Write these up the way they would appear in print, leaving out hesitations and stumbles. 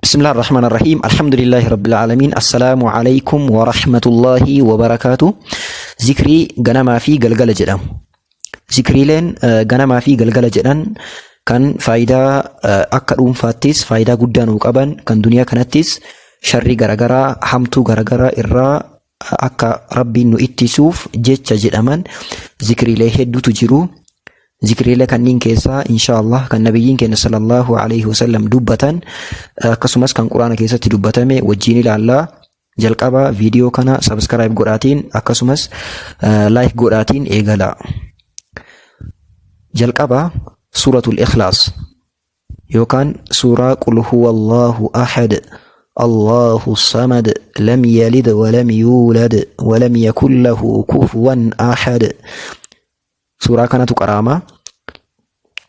Bismillah ar-Rahman ar-Rahim. Alhamdulillahi Rabbil Aalamiin. Assalaamu alaykum wa rahmatullahi wa barakaatu. Zikrii ganamaa fi galgala jedhamu. Zikriileen ganamaa fi galgala jedhan kan faayidaa akka dhuunfaattis faayidaa guddaa nuu qaban, kan duniyaa kanattis sharrii garagaraa, hamtuu garagaraa irraa akka Rabbiin nu ittisuuf jecha jedhaman zikriilee hedduutu jiru. Zikriilee kanniin keessaa insha Allah kan nabiyyiin keenya sallallahu alaihi wasallam dubbatan, akkasumas kan Quraana keessatti dubbatame wajjiin ilaallaa. Jalqaba viidiyoo kana subscribe godhaatiin akkasumas like godhaatiin eegala. Jalqaba suuratul Ikhlaas yookaan suuraa qul huwallahu ahad, Allahu samad, lam yalid walam yuulad walam yakun lahu kufuwan ahad. Suuraa kanatu qara'ama.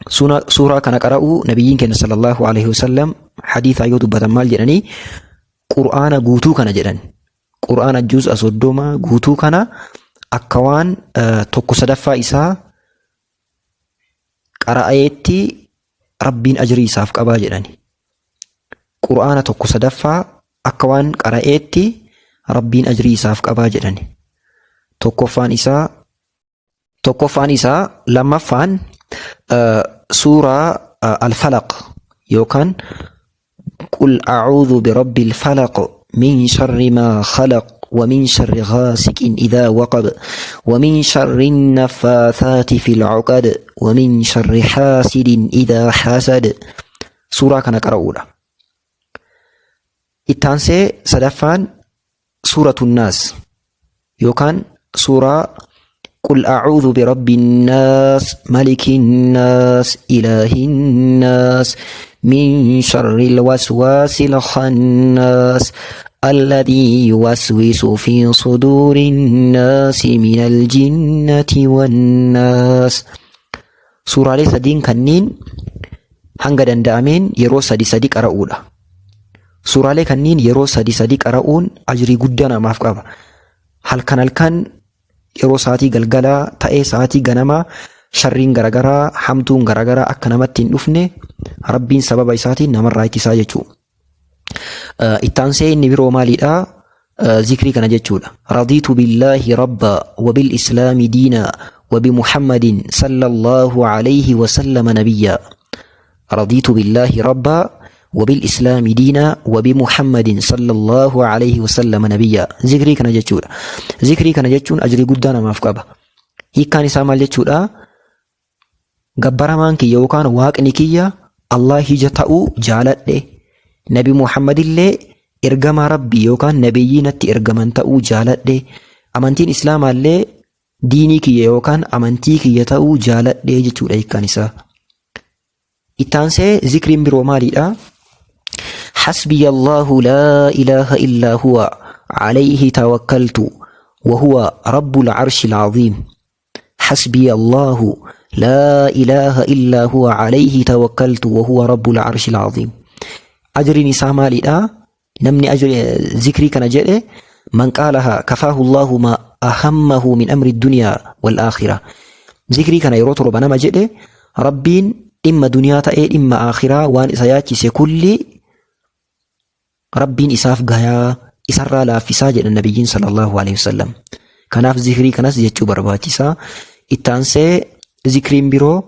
Suuraa kana qara'uu nabiyyiin keenya sallallahu alaihi wasallam hadiisaa yoo dubbatan maal jedhanii? Qur'aana guutuu kana jedhan. Qur'aana juz'a 30 guutuu kana akka waan tokko sadaffaa isaa qara'eetti Rabbiin ajrii isaaf qabaa jedhani. Qur'aana tokko sadaffaa akka waan qara'eetti Rabbiin ajrii isaaf qabaa jedhani. Tokkoffaan isaa lammaffaan suuraa Al-Falaq yookaan qul a'uudhu birabbil falaq min sharri maa khalaq wa min sharri ghaasiqin idhaa waqab wa min sharri naffaathaati fil 'uqad wa min sharri haasidin idhaa hasad. Suuraa kana qara'uudha. Ittaansee sadaffaan suuratu Naas yookaan suuraa qul a'uudhu birabbin naas, malikin naas, ilaahin naas, min sharril waswaasil khannaas, alladhii yuwaswisu fi suduurin naasi minal jinnati wannaas. Suuraalee sadiin kanniin hanga danda'ameen yeroo sadi sadi qara'uudha. Suuraalee kanniin yeroo sadi sadi qara'uun ajrii guddaa namaaf qaba. Halkan halkan yeroo sa'aatii galgalaa ta'ee sa'aatii ganamaa sharriin garagaraa, hamtuun garagaraa akka namatti hin dhufne Rabbiin sababa isaatiin namarraa ittisaa jechuudha. Ittaansee inni biroo maalidha? Zikrii kana jechuudha. Radiitu billaahi rabba wa bil islaami diina wa bi Muhammadin sallallahu alayhi wa sallama nabiyya. Radiitu billaahi rabba wa bil islaami diina wa bi Muhammadin sallallahu alayhi wa sallama nabiyya. Zikrii kana jechuudha. Zikrii kana jechuun ajrii guddaa namaaf qaba. Hiikkaan isaa maal jechuudha? Gabbaramaan kiyya yookaan waaqni kiyya Allah ija ta'uu jaaladhe. Nabi Muhammadillee ergamaa Rabbii yookaan nabiyyii natti ergaman ta'uu jaaladhe. Amantiin Islaamaallee diinii kiyya yookaan amantii kiyya ta'uu jaaladhe jechuudha hiikkaan isaa. Ittaansee zikriin biroo maalidha? Hasbiya Allahu laa ilaaha illaa huwa alayhi tawakkaltu wa huwa rabbul arshil aziim. Hasbiya Allahu laa ilaaha illaa huwa alayhi tawakkaltu wa huwa rabbul arshil aziim. Ajriin isaa maalidha? Namni zikrii kana jedhe, man qaalaha kafaahu Allahu ma ahammahu min amri dunyaa wal aakhirah. Zikrii kana yeroo 7 nama jedhe, Rabbiin dhimma duniyaa ta'ee dhimma aakhiraa waan isa yaachise kulli Rabbiin isaaf gayaa, isarraa laaffisaa jedhan nabiyyiin sallallahu alaihi wasallam. Kanaaf zikrii kanas jechuu barbaachisaa. Ittaansee zikriin biroo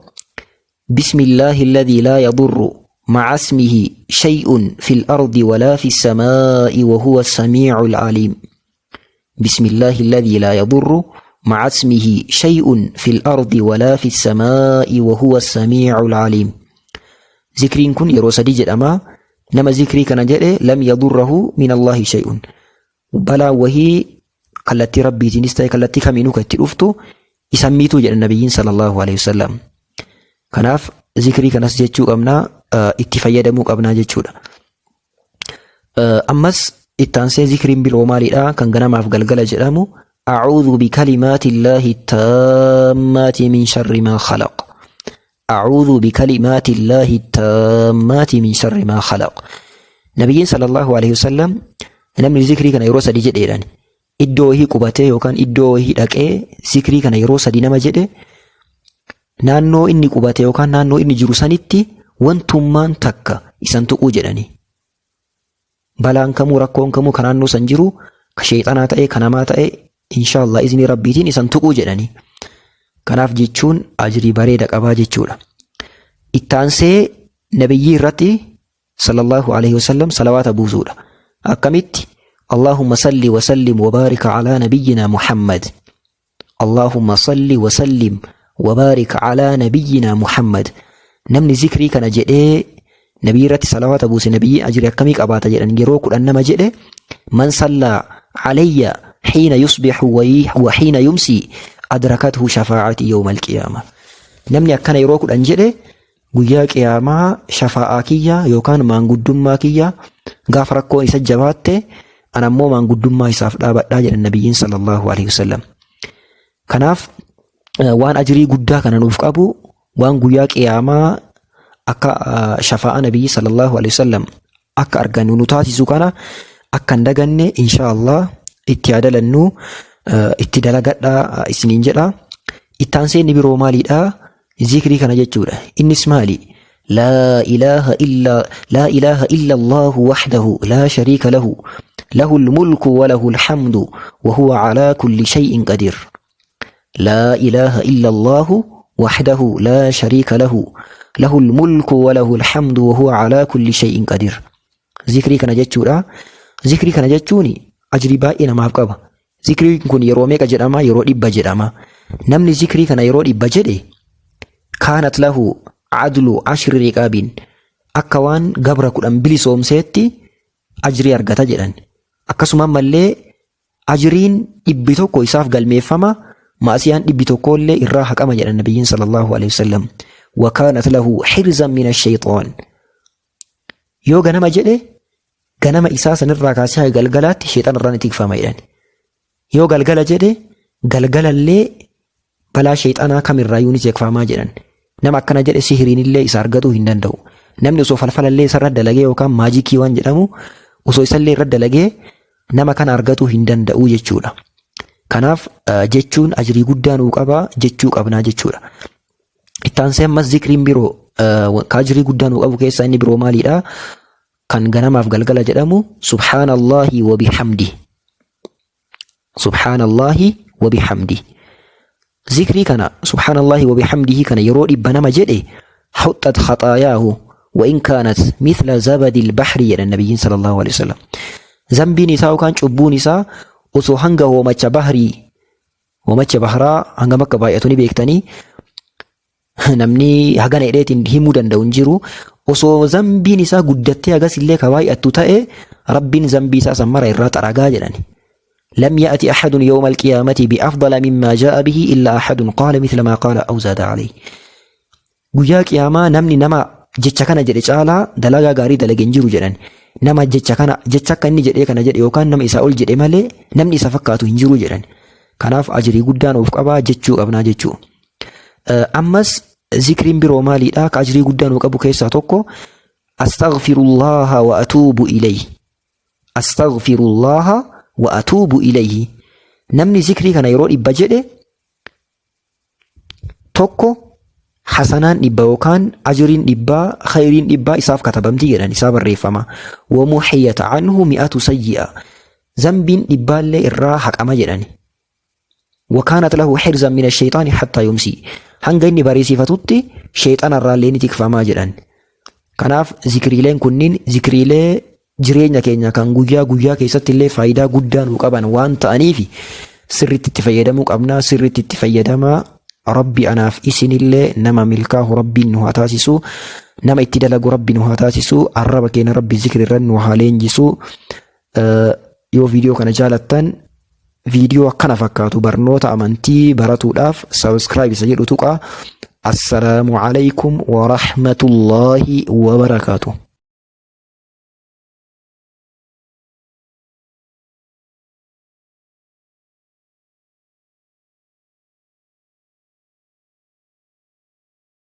bismillaahi alladhii laa yadurru ma'a ismihi shay'un fil ardi walaa fis samaa'i wa huwa samii'ul aliim. Bismillaahi alladhii laa yadurru ma'a ismihi shay'un fil ardi walaa fis samaa'i wa huwa samii'ul aliim. Zikriin kun yeroo 3 jedhama. Nama zikrii kana jedhe lam yadurrahu min Allaahi shay'un. Balaa wahii kallattii Rabbiitiinis ta'e kallattii kamiinuu kan itti dhuftu isan miituu jedhan nabiyyiin sallallahu alaihi wasallam. Kanaaf zikrii kanas jechuu qabnaa, itti fayyadamuu qabnaa jechuudha. Ammas ittaansee zikriin biroo maalidha? Kan ganamaaf galgala jedhamu a'uudhu bikalimaatillaahi taammaati min sharri maa khalaq. A'uudhu bikalimaatillaahi taammaati min sharri maa khalaq. Nabiyyiin sallallahu alaihi wasallam namni zikrii kana yeroo 3 jedheedhaan iddoo wahii qubatee yookaan iddoo wahii dhaqee zikrii kana yeroo 3 nama jedhe, naannoo inni qubate yookaan naannoo inni jiru sanitti wantummaan takka isan tuquu jedhani. Balaan kamuu rakkoon kamuu ka naannoo san jiru ka sheexanaa ta'e ka namaa ta'e inshaallah iznii rabbiitiin isan tuquu jedhanii. Kanaaf jechuun ajrii bareeda qabaa jechuudha. Ittaansee nabiyyii irratti sallallahu alaihi wasallam salawaata buusuudha. Akkamitti? Allahumma salli wa sallim wa baarik alaa nabiyyina Muhammad. Allahumma salli wa sallim wa baarik alaa nabiyyina Muhammad. Namni zikrii kana jedhee nabiyyi irratti salawaata buuse nabiyyi ajrii akkamii qabaata jedhan yeroo 10 nama jedhe man sallaa alayya hiina yusbihu wa hiina yumsi adrakathu shafaa'ati yawmal qiyaama. Namni akkana yeroo 10 jedhe Guyyaa Qiyaamaa shafaa'aa kiyya yookaan maanguddummaa kiyya gaafa rakkoon isa jabaatte ana ammoo maanguddummaa isaaf dhaabadhaa jedhan nabiyyiin sallallahu alaihi wasallam. Kanaaf waan ajrii guddaa kana nuuf qabu waan guyyaa Qiyaamaa akka shafaa'aa nabiyyi sallallahu alaihi wasallam akka argannu nu taasisu kana akka hin daganne insha Allah itti haa dalannu itti dalagadhaa isiniin jedha. Ittaansee inni biroo maalidha? Zikrii kana jechuudha. Innis maali? Laa ilaaha illa laa ilaaha illa Allahu wahdahu laa shariika lahu lahul mulku wa lahul hamdu wa huwa alaa kulli shay'in qadiir. Laa ilaaha illa Allahu wahdahu laa shariika lahu lahul mulku wa lahul hamdu wa huwa alaa kulli shay'in qadiir. Zikrii kana jechuudha. Zikrii kana jechuun ajrii baay'ee namaaf qaba. Zikriin kun yeroo meeqa jedhama? Yeroo 100 jedhama. Namni zikrii kana yeroo 100 jedhe kaanat lahu adlu ashri riqaabiin akka waan gabra 10 bilisoomseetti ajrii argata jedhan. Akkasuma ammallee ajriin 100 isaaf galmeeffama ma'asiyaan 100 illee irraa haqama jedhan nabiyyiin sallallahu alaihi wasallam. Wa kaanat lahu hirzan min ash-shayxaan. Yoo ganama jedhe ganama isaa sanirraa kaasee haga galgalaatti sheexana irraa ni tikfama jedhan. Yoo galgala jedhe galgalallee balaa sheexanaa kamirraayyuu ni tikfamaa jedhan. Nama akkana jedhe sihiriinillee isa argatuu hin danda'u. Namni osoo falfalallee isarra dalagee yookaan maajikii waan jedhamu osoo isallee irra dalagee nama kana argatuu hin danda'u jechuudha. Kanaaf jechuun ajrii guddaa nuu qaba jechuu qabnaa jechuudha. Itti aansee ammas zikriin biroo ka ajrii guddaa nuu qabu keessaa inni biroo maalidha? Kan ganamaaf galgala jedhamu subhaanallahi wa bihamdi. Subhaanallahi wa bihamdi. Zikrii kana subhaanallahi wa bihamdihi kana yeroo 100 nama jedhe huxxat khaxaayaahu wa in kaanat mithla zabadil bahri jedhan nabiyyiin sallallahu alaihi wasallam. Zambiin isaa yookaan cubbuun isaa osoo hanga hoomacha bahrii hoomacha bahraa hangam akka baay'atu ni beektanii namni hagana jedheetiin himuu danda'u hin jiru. Osoo zambiin isaa guddattee hagas illee ka baay'attu ta'e Rabbiin zambii isaa san mara irraa xaragaa jedhani. Lam ya'ti ahadun yawma alqiyaamati bi'afdala mimmaa jaa'a bihi illa ahadun qaala mithla maa qaala aw zaada alayhi. Guyyaa qiyaamaa namni nama jecha kana jedhe caalaa dalagaa gaarii dalage hin jiru jedhan. Nama jecha kana jecha akka inni jedhee kana jedhe yookaan nama isaa ol jedhe malee namni isa fakkaatu hin jiru jedhan. Kanaaf ajrii guddaan of qabaa jechuu qabnaa jechuu. Ammas zikriin biroo maaliidha? Ka ajrii guddaa nuu qabu keessaa tokko astaghfirullaha wa atuubu ilayhi. Astaghfirullaha wa atuubu ilayhi. Namni zikrii kana yeroo 100 jedhe tokko hasanaan 100 yookaan ajriin dhibbaa khayriin dhibbaa isaaf katabamti jedhan isaa barreeffama. Wa muhiyat anhu mi'atu sayyi'a. Zambiin dhibbaallee irraa haqama jedhani. Wakaanat lahu hirzan mina shayxaani hattaa yumsii. Hanga inni bariisifatutti shayxaana irraallee ni tikfamaa jedhan. Kanaaf zikriileen kunniin zikriilee jireenya keenya kan guyyaa guyyaa keessatti illee faayidaa guddaa nuu qaban waan ta'aniif sirriitti itti fayyadamuu qabna. Sirriitti itti fayyadamaa. Rabbi anaaf isinillee nama milkaahu Rabbiin nu haa taasisu. Nama itti dalagu Rabbi nu haa taasisu. Arraba keenya Rabbi zikri irra nu haa leenjisu. Yoo viidiyoo kana jaalattan viidiyoo akkana fakkaatu barnoota amantii baratuudhaaf subscribe isa jedhu tuqaa. Assalaamu alaikum wa rahmatullahi wa barakaatuh.